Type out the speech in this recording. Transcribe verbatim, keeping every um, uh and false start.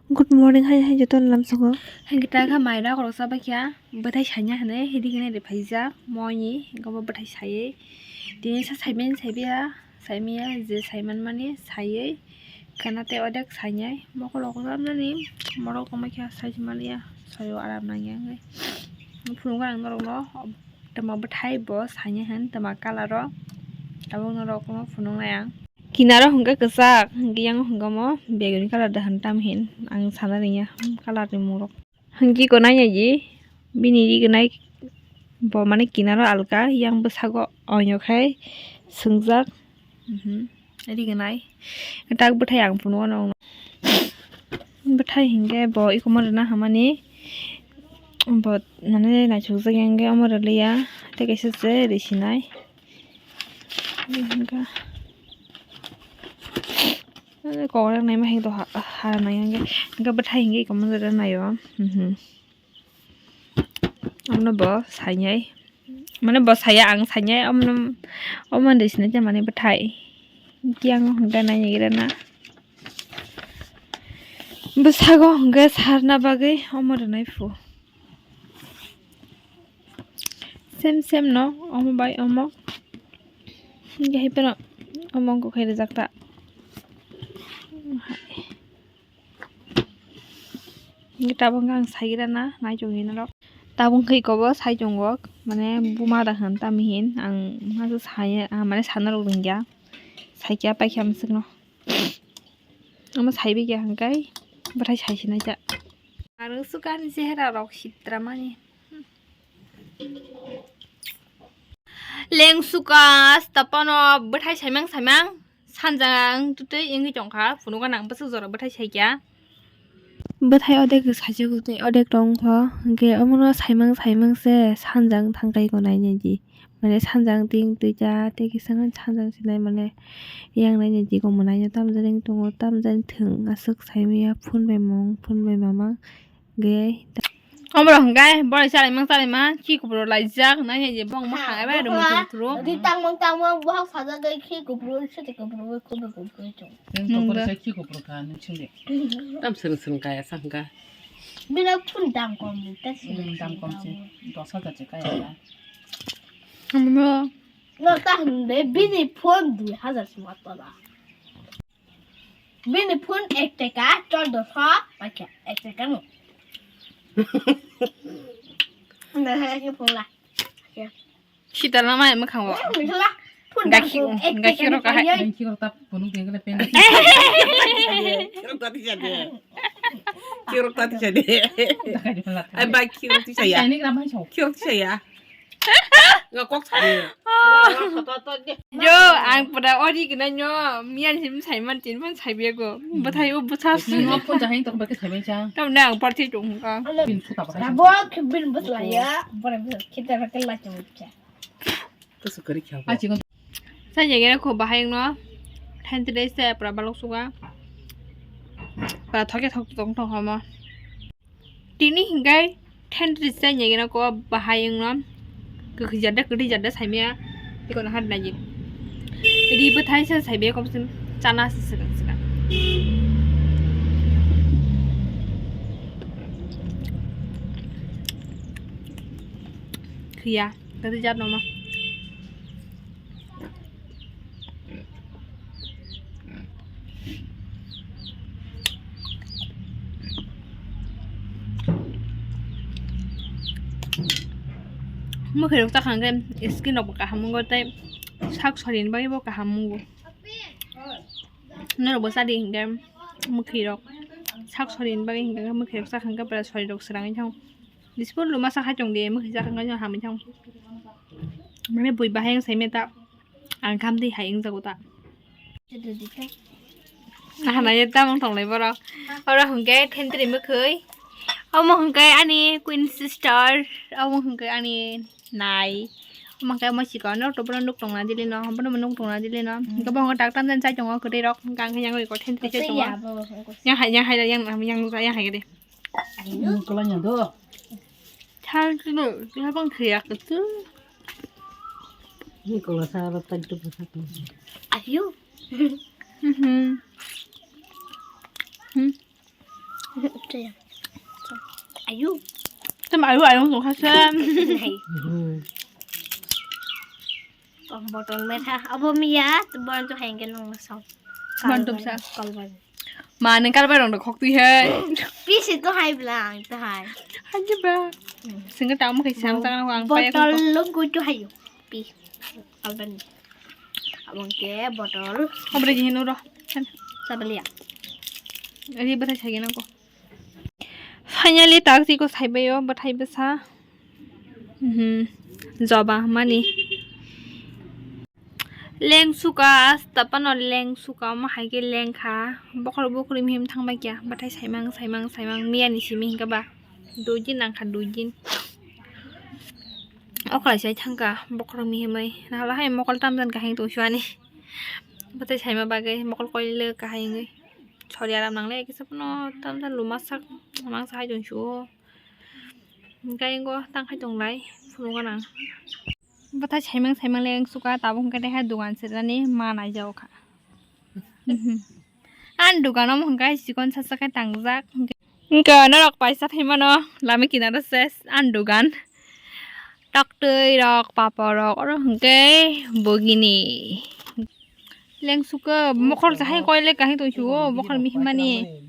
Good morning, hai, hai, joto lamsogo. Hingke ta kha maira koroksa bai kha, bwthai sanya hinwi, hidi hinwi ri phaijak, moni, hingke bo bwthai saywi, tini sa saiben saibiya, saimiya, je saiman mani, saywi, khana tei odek sainai, mokol rok tamjani, morok tongma khe, sai maliya, sayo aram nangya, hingke phunukgo ang norokno, tama bwthai bo sanya hin, tama colour o, tabuk norokno phunuknai ang. Kinaro hwnkhe kwchak, hwnkhe yang hwnkhe omo beguni colour da hwn tam hin ang sana rwngya colour ni murok. Hwnkhe iko nai naidi bini ri gwnai bo mane kinaro alka yang bwsago oyo khai swngjak. Mhm, ri gwnai tak bwthai ang phunukgo nokno. Bwthai hwnkhe bo iko ma rwna hamani bo mane naisukjak yang khe omo rwliya tei kaisa se risinai. Kokrak naima hai do ha nai hwnkhe hwnkhe bwthai hwnkhe iko manja naio. Omono bo sainai mane bo saya ang sainai omono omo de sinai mane bwthai kiyang hwnkhe nai naigira na bwsago hwnkhe sarna bagwi omo rwnai phu. Sem sem no omo bai omo. Hingke hai phano omo wngkha khe rijak ta. Hingke tabuk hingke ang sai gira na nai chong hino rok. Tabuk hingke ikobo sai chongo mane buma da hwn tamo hin ang masa sai mane sana rok rwngya. Sai kya pai kya mwswk no. Omo saibi kya hingke bwthai sai sinai ta. Ang sukani chehera rok sitra mani. Lengsuka tapano bwthai saimang saimang sanjang tutui wngwi tongkha, phunukgo nang bwswk jora bwthai saikha. Bwthai odek saijak tei odek tongkha, hwnkhe omono saimang saimang se sanjang thangkhai gonai naidi, mane sanjang ting twi cha tei kisa sanjang sinai mane yang nai naidi, gomanaino tamjani tongo tamjani thwng aswk saimanya phone bai mung phone bai mamang. Ge. Omo rok hwnkhe borok chalaimang chalaima khi kupro laijak nai nai je bong mwkhang eba rwmwk thwng thwng. Di tangmang tangmang bohok sajagwi khi kupro sete kupro kubui kubui chwng. Nwng to borok sai khi kupro kha nwng chwng de. Tam swrwng swrwng kaya sa hwnkha. Bino phun dam kom ni ta swrwng dam kom se dos hajar se kaya. Omo. No ta hwnde bini phone dui hajar se matala. Bini phone ek taka, chordo so, paikha, ek taka no. Na, hai, hai, phone la. Sita lama hai mwkhang o. Eh, mikhala, phone gakhi, dam ko, ek taka gakhi ro kahai. Gakhi ro tap phone dengla pen. Khirok tati jade. Khirok tati jade. Ai, bai, khirok ti saya. Khirok ti saya. Nga kok sari. Jo, ang pada ori kena nyo, mian sim saiman tin pon sai bego. Bathai o bwsa si. Nino pon jahai tong bagi saiman cha. Tam na ang parti tong ka. Bin suta bahai. Abo bin bwsla ya, bore bwsla kita rakel la chong cha. Kusu kari khya. Achi ko. Sa jage ko bahai no. Thanti dai se pra balok suga. Pra thoke thok tong tong homo. Tini hingkai thanti se nyegena ko bahai wngno kwkhwi jada kwtwi jada saimaya tiko no hat naji ri bwthai se saimaya ko chana se swkang swkang khiya kwtwi jat no ma. Mwkhwirok chakha hwnkhe skin rokbo kaham wngo tei sak sorini bagwibo kaham wngo. Norokbo chadi hwnkhe mwkhwirok sak sorini bagwi hwnkhe mwkhwirok chakha hwnkhe pura sorirok swrangwi thango. Dispo luma sak hai tongdi mwkhwirok chakha hwnkhe hamwi thango. Mane bui bahai wng saimanta. Ang khamdi hai wngjago ta. Aha nai tamung tonglai borok. Oro hwnkhe thentri mwkhwi. Omo hwnkhe ani queen sister. Omo hwnkhe ani nai. Omo hwnkhe omo sikon no toboro nuk tongna dili no. Omo nuk tongna dili no. Hwnkhe bo hwnkhe daktam jan chai tongo kwtwi rok. Hwnkhe ang yang iko thentri chai tongo. Yang hai yang hai yang yang yang hai gede. Nuk kolanya do. Thang kino, kino bang kaya kutu. Ni kalau salah tadi tu pasal tu. Ayo. Mhm. Hmm. Ayu. Tam ayu ayu tong khasa. Nai. Oh, botol metha. Abo miya, boran to hengke nong song. Boran to sa. Kalban. Ma nang kalban rong khok tui hai. Pisi to hai blang to hai. Hai ba. Singa tam khai sam tang ang pai. Botol lung ko to hayu. Pi. Kalban. Abang ke botol. Abre jinu ro. Sabaliya. Ari bata chagi nang ko. Finally, tak chiko saibaio, bwthai bwsa. Mhm. Joba mani. Lengsuka, tapano lengsuka, omo hai khe lengkha. Bokhorok bokhorok mihim thangbai kya, bwthai saimang, saimang, saimang, miyani simi hinkhe ba. Dui din nangkha, dui din. Okhlai sai thangkha, bokhorok mihimwi. Nahal hai mokol tamjani kahing tongsuani. Bwthai saima bagwi, mokol koilwk kahai wngwi. Sori aram nangle kisa phano tamsa luma sak mangsa hai tong suo. Hingke ingo tang khai tong lai phunuk gana. Bwthai saimang saimang le wng suka tabuk hingke teha dogan sirani ma naijao kha. Mhm. An dogan omo hingke chikon sasa khe tangjak. Hingke norok paisa thai mano lama kinaro se an dogan. Toktwi rok, papor rok, oro hingke bogini. Lengsuka, mokol jahai koile kahing tong suo, mokol mihimani.